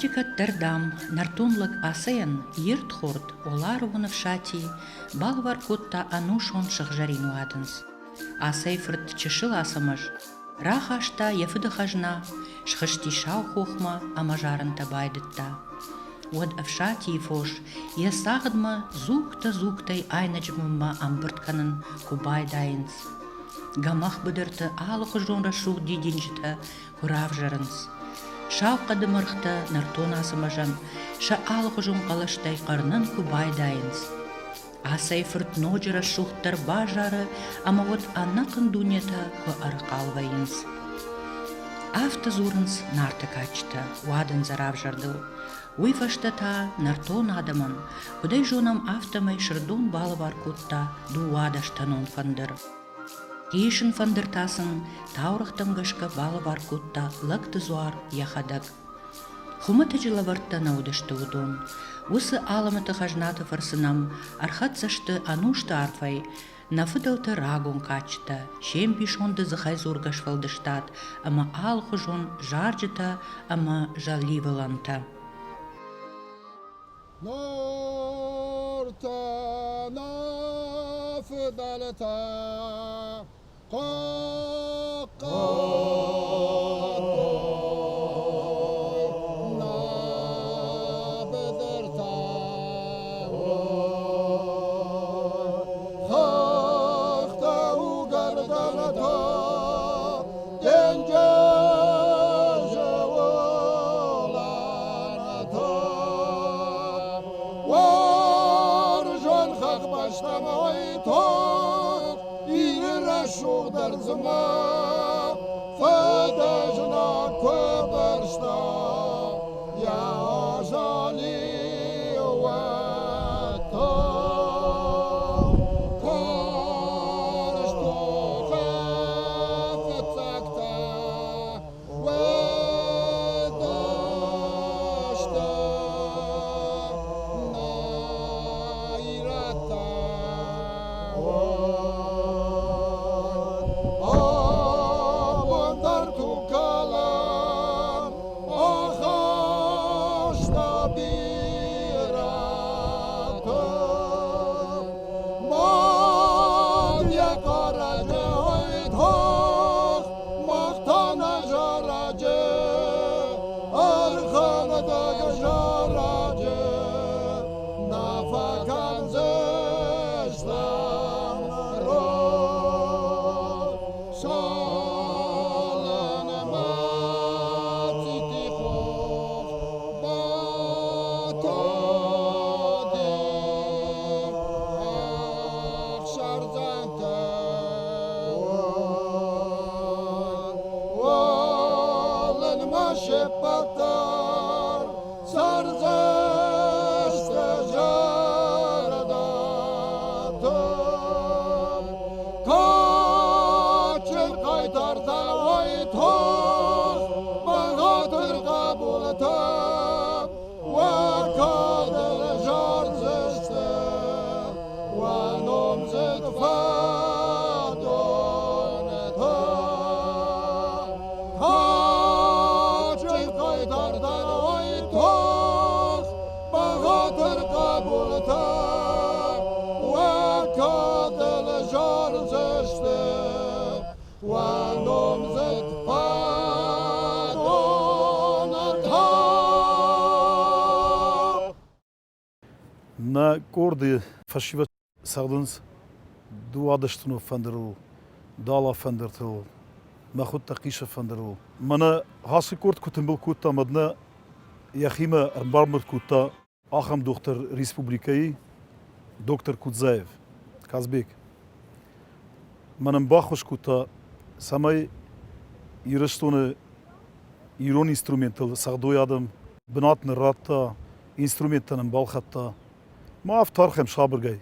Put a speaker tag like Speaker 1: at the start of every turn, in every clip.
Speaker 1: Раджы кӕддӕр, дам, нӕртон лӕг Ацӕйӕн йе рдхорд Оларовы Ӕфсати балвар кодта ӕнусон сыгъзӕрин уадындз. Ацӕйы фырт чысыл Ацӕмӕз рахаста йӕ фыды хӕзна, схызти Сау хохмӕ ӕмӕ зарынтӕ байдыдта. Уӕд Ӕфсатийы фос йӕ цагъдмӕ дзугтӕ-дзугтӕй айнӕджы бынмӕ ӕмбырд кӕнын куы байдайынц. Гӕмӕх быдырты алыхуызон рӕсугъд дидинджытӕ куы равзӕрынц. Сау хъӕды мӕргътӕ нӕртон Ацӕмӕзӕн сӕ алыхуызон хъӕлӕстӕй хъӕрнын куы байдайынц. Ацӕйы фырт ноджы рӕсугъддӕр базары ӕмӕ уӕд ӕнӕхъӕн дунетӕ куы ӕрыхъал вӕййынц. Афтӕ дзурынц Нарты кадджытӕ уадындзы равзӕрдыл. Уый фӕстӕ та нӕртон адӕмӕн, куыд ӕй зонӕм, афтӕмӕй Сырдон балӕвар кодта дыууадӕстӕнон фӕндыр. Исын фӕндыр та сын таурӕгътӕм гӕсгӕ балӕвар кодта Лӕгты дзуар йӕхӕдӕг. Хуымӕтӕджы лӕвӕрттӕ нӕ уыдысты уыдон. Уыцы алӕмӕты хӕзнаты фӕрцы нӕм ӕрхӕццӕ сты ӕнусты арфӕй нӕ фыдӕлты рагон кадджытӕ, се мбисонды дзыхӕйдзургӕ сфӕлдыстад ӕмӕ алыхуызон зарджытӕ ӕмӕ зӕливылӕнтӕ.
Speaker 2: Нартӕ, нӕ фыдӕлтӕ, хъахъхъӕдтой нӕ быдыртӕ. Хӕхтӕ, угӕрдӕнтӕ, денджызы уылӕнтӕ. Уарзон хӕхбӕстӕм уайтагъд Иры рӕсугъд ӕрдзмӕ фыдызнаг куы бырста, йӕ азалиуӕтӕ. Карз тохы фыццӕгтӕ уыдысты нӕ ирӕттӕ. Абон дӕр тугкалӕн ахаста бирӕты. Мад йӕ хъарӕджы тох мах та нӕ зарӕджы, ӕрхӕндӕг зарӕджы нӕ фӕкӕндзыстӕм рох. Цалынмӕ цъити хох батади, ӕхсӕрдзӕнтӕ. Уалынмӕ се ппӕт дӕр цӕрдзысты зӕрдӕты. Кадджын хъайтартӕ уайтагъд бӕгъатыр хъӕбултӕ уӕ кадыл зардзысты, уӕ номдзыд фӕдонтӕ. Кадджын хъайтартӕ уайтагъд бӕгъатыр хъӕбултӕ уӕ кадыл зардзысты, уӕ номдзыд фӕдонтӕ.
Speaker 3: Нӕ къорды фӕсивӕд цӕгъдынц дыууадӕстӕнон фӕндырыл, дала фӕндыртыл, мӕхуыдтӕ хъисы фӕндырыл. Мӕнӕ ацы къорд куы тымбыл кодтам, уӕд нӕ йӕхимӕ ӕрбамбырд кодта ахӕм дохтыр республикӕйы, доктор Кудзаев, Казбек. Мӕнӕн баххуыс кодта, цӕмӕй Ирыстоны ирон инструментыл цӕгъдой адӕм, бынат нын радта, инструменттӕ нын балхӕдта. Ма афтӕ архайӕм сабыргай.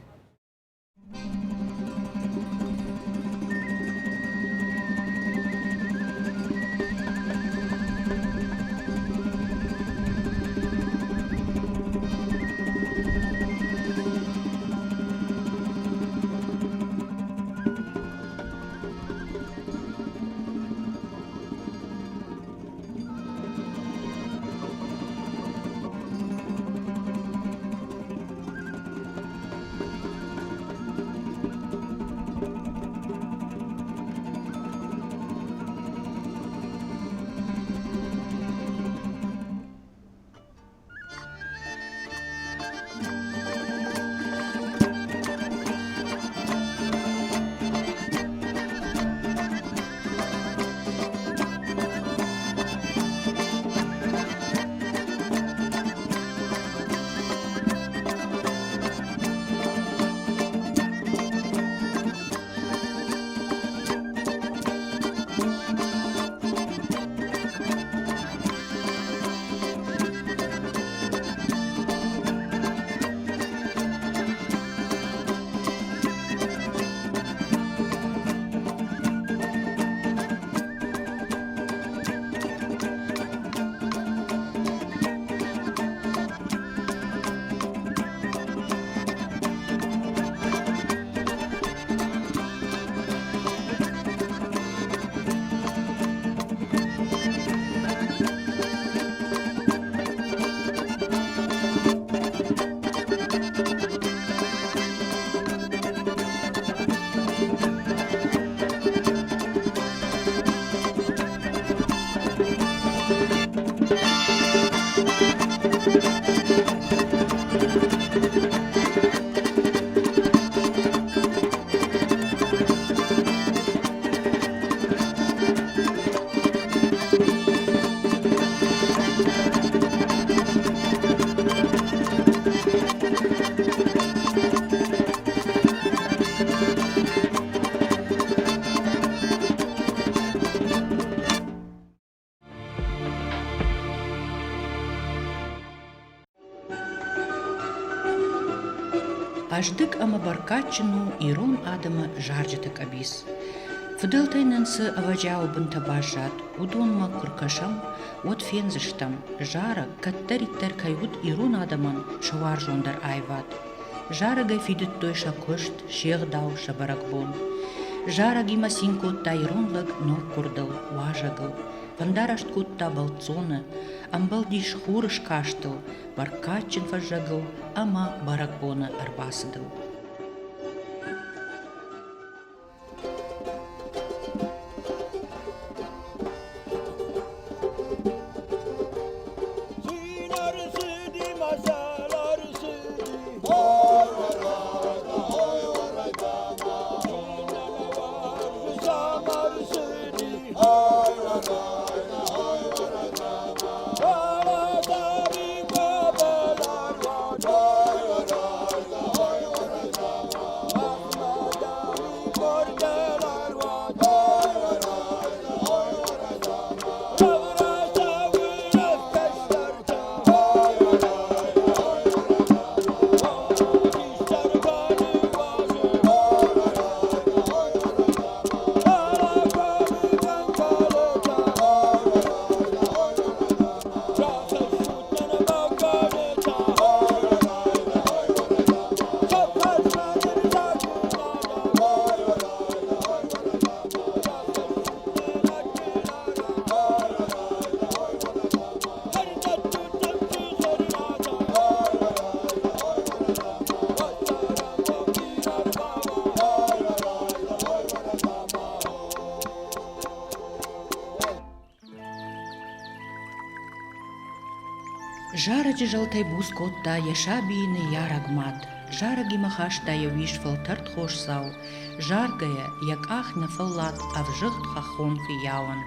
Speaker 1: Хъӕздыг ӕмӕ бӕркадджын у ирон адӕмы зарджыты къӕбиц. Фыдӕлтӕй нын цы ӕвӕджиауы бынтӕ баззад, уыдонмӕ куы ркӕсӕм, уӕд фендзыстӕм, зарӕг кӕддӕриддӕр кӕй уыд ирон адӕмӕн сӕ уарзондӕр аивад. Зарӕгӕй фидыдтой сӕ куыст, се гъдау, сӕ бӕрӕгбон. Зарӕгимӕ цин кодта ирон лӕг ноггуырдыл, уазӕгыл, фӕндараст кодта бӕлццоны, ӕмбӕлдис хуры скастыл, бӕркадджын фӕззӕгыл ӕмӕ бӕрӕгбоны ӕрбацыдыл. Зарӕджы зӕлтӕй буц кодта йӕ сабийы ныййарӕг мад. Зарӕгимӕ хаста йӕ уис фӕлтӕрд хосдзау, заргӕйӕ йӕ къах нӕ фӕллад ӕвзыгъд хӕххон фыййауӕн.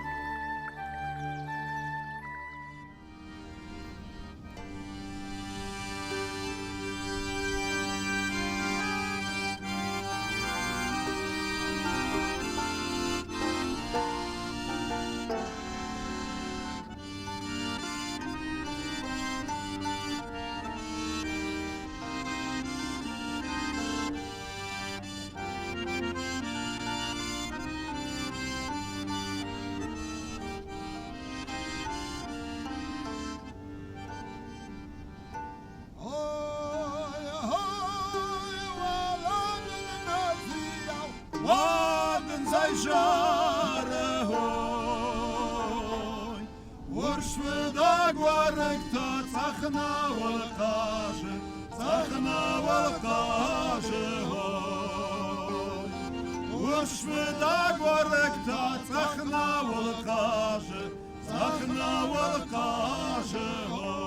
Speaker 2: Урсвӕдаг уӕрыкк цъӕх науыл хъазы, цъӕх науыл хъазы, ой. Урсвӕдаг уӕрыкк цъӕх науыл хъазы, цъӕх науыл хъазы, ой.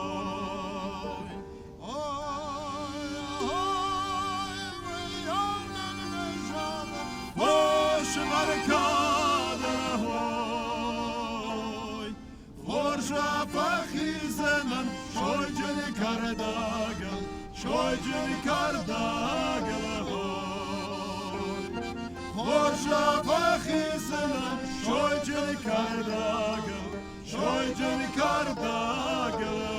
Speaker 2: Шойджын кӕрдӕгыл, хорз фӕхизынӕн, шойджын кӕрдӕгыл, шойджын кӕрдӕгыл.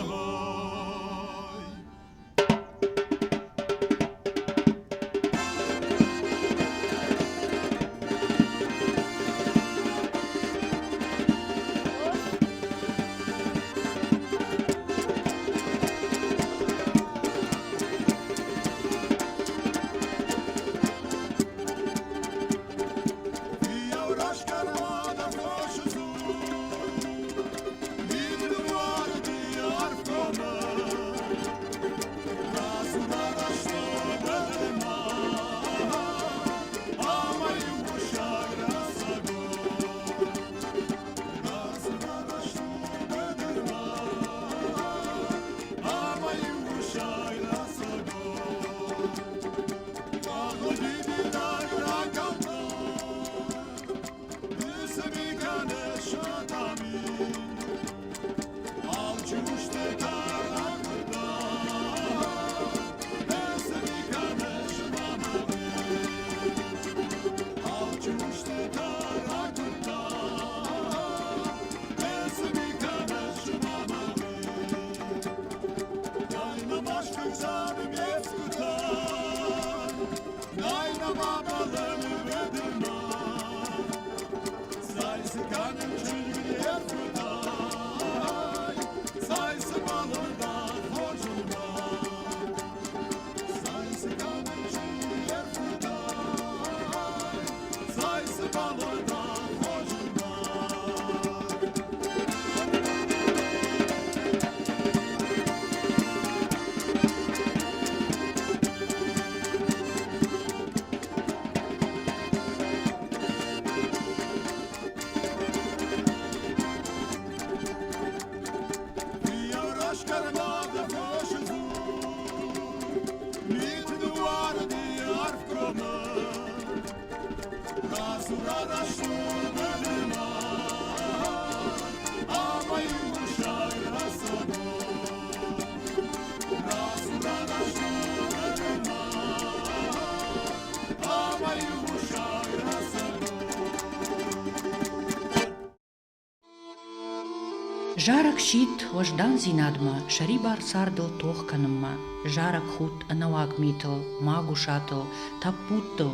Speaker 1: Зарӕг сидт уӕздандзинадмӕ, сӕрибар цардыл тох кӕнынмӕ. Зарӕг худт ӕнӕуаг митыл, магусатыл, тӕппудтыл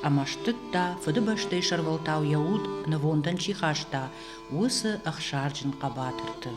Speaker 1: ӕмӕ стыдта, Фыдыбӕстӕйы сӕрвӕлтау йӕ уд нывондӕн чи хаста, уыцы ӕхсарджын хъӕбатырты.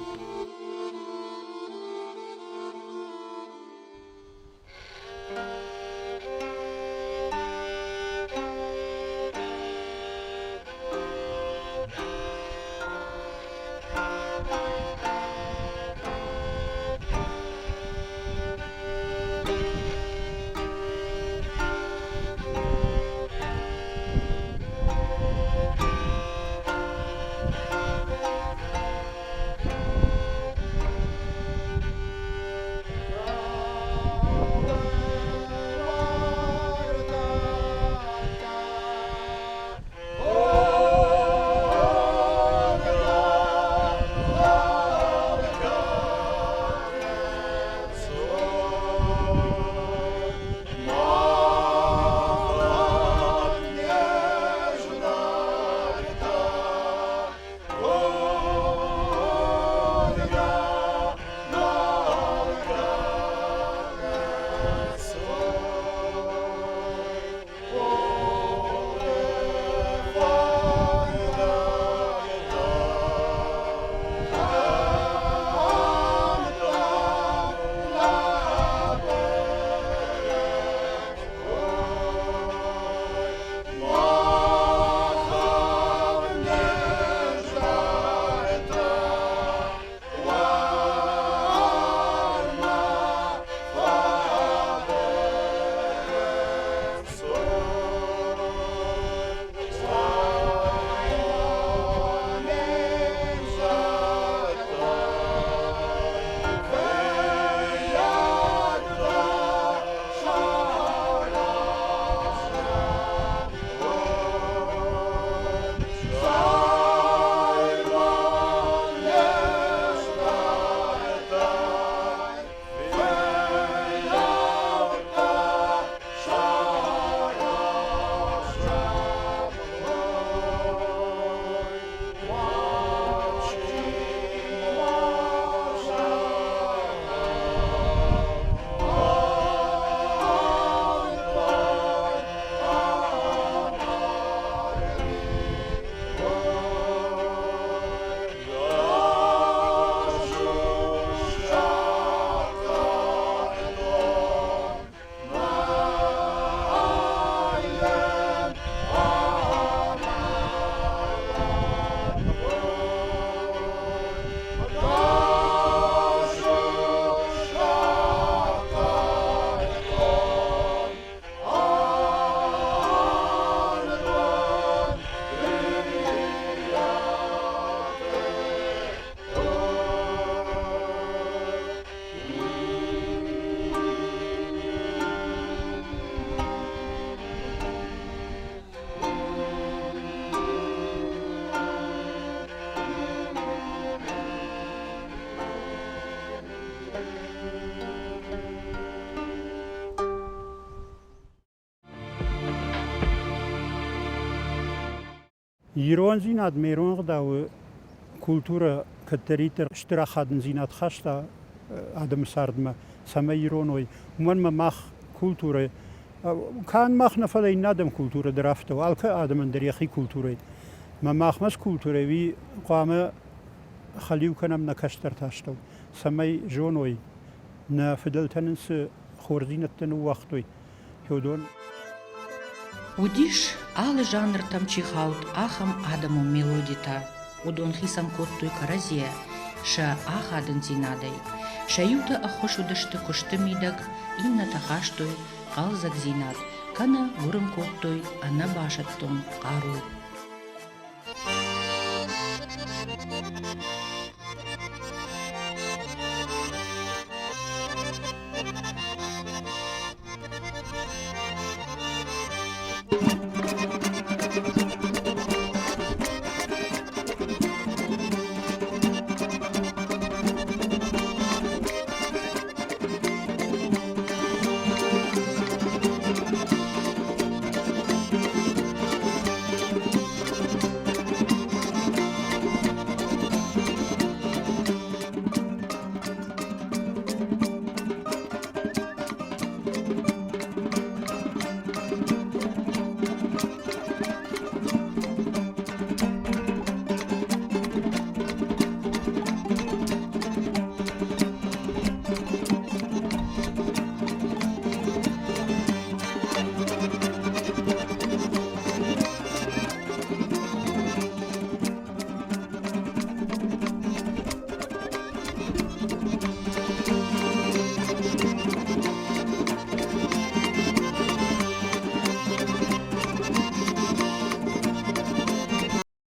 Speaker 4: Ирондзинад ме ирон ӕгъдауы культурӕ кӕддӕриддӕр стыр ахадындзинад хаста адӕмы цардмӕ, цӕмӕй ирон уой. Уымӕн ӕмӕ мах культурӕ, канд мах нӕ, фӕлӕ иннӕ адӕм культурӕ дӕр афтӕ у, алкӕ адӕмӕн дӕр йӕхи культурӕ. Мӕ махмӕ цы культурӕ, уый хъуамӕ хӕлиу кӕнӕм нӕ кӕстӕрты астӕу, цӕмӕй зоной, нӕ фыдӕлтӕ нын цы хорздзинӕдтӕ ныууагътой, уыдон.
Speaker 1: Уыдис, алы жанртӕм чи хауд, ахӕм адӕмон мелодитӕ. Уыдон хицӕн кодтой кӕрӕдзийӕ сӕ ахадындзинадӕй. Сӕ иутӕ ӕххуыс уыдысты куысты мидӕг, иннӕтӕ хастой хъӕлдзӕгдзинад кӕнӕ гуырын кодтой ӕнӕбасӕттон хъару.